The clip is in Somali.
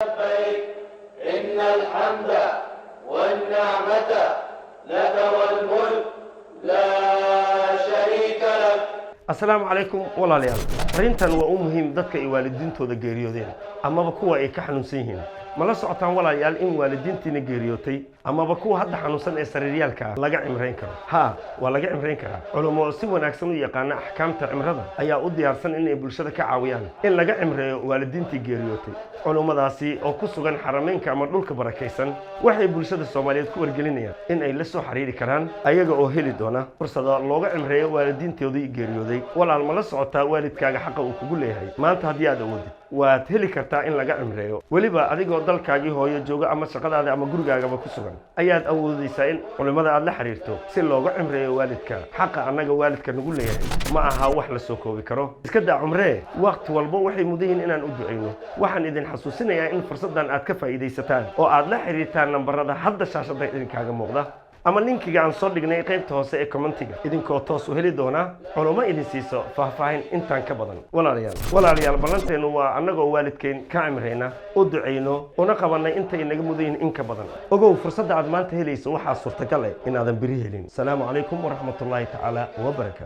لبيك إن الحمد والنعمة لك والملك لا شريك لك. Asalaamu calaykum, walaalayaal. Arrintan waa u muhiim dadka ay waalidiintooda geeriyoodeen amaba kuwa ay ka xanuunsan yihiin. Ma la socotaan, walaalayaal, in waalidiintiina geeriyootay amaba kuwa hadda xanuunsan ee sariiryaalka ah laga cimrayn karo? Haa, waa laga cimrayn karaa. Culummo si wanaagsan u yaqaana axkaamta cimrada ayaa u diyaarsan inay bulshada ka caawiyaan in laga cimreeyo waalidiintii geeriyootay. Culummadaasi oo ku sugan xarameynka ama dhulka barakaysan waxay bulshada Soomaaliyeed ku wargelinayaan in ay la soo xiriiri karaan ayaga oo heli doona fursada looga cimreeyo waalidiintoodii geeriyooday. Walaal, ma la socotaa waalidkaaga xaqa uu kugu leeyahay? Maanta haddii aad awoodid, waad heli kartaa in laga cimreeyo. Weliba adigoo dalkaagii hooyo jooga ama shaqadaada ama gurigaagaba ku sugan ayaad awoodaysaa in culimmada aad la xiriirto si looga cimreeyo waalidka. Xaqa annaga waalidka nagu leeyahay ma aha wax la soo koobi karo. Iska daa cumree, waqti walba waxay mudan yihiin inaan u ducayno. Waxaan idin xasuusinayaa in fursaddan aad ka faa'iidaysataan oo aad la xiriirtaan nambarada hadda shaashadda idinkaaga muuqda ama linkiga aan soo dhignay qaybta hoose ee commentiga, idinkoo toos u heli doona culummo idin siiso faahfaahin intaan ka badan. Walaalayaal, walaalayaal, ballanteennu waa annagoo waalidkeen ka cimrayna, u ducayno, una qabannay intay naga mudan yihiin in ka badan. Ogow, fursadda aad maanta helayso waxaa suurtagal eh inaadan beri helin. Asalaamu calaykum waraxmatullaahi tacaala wabarakaatu.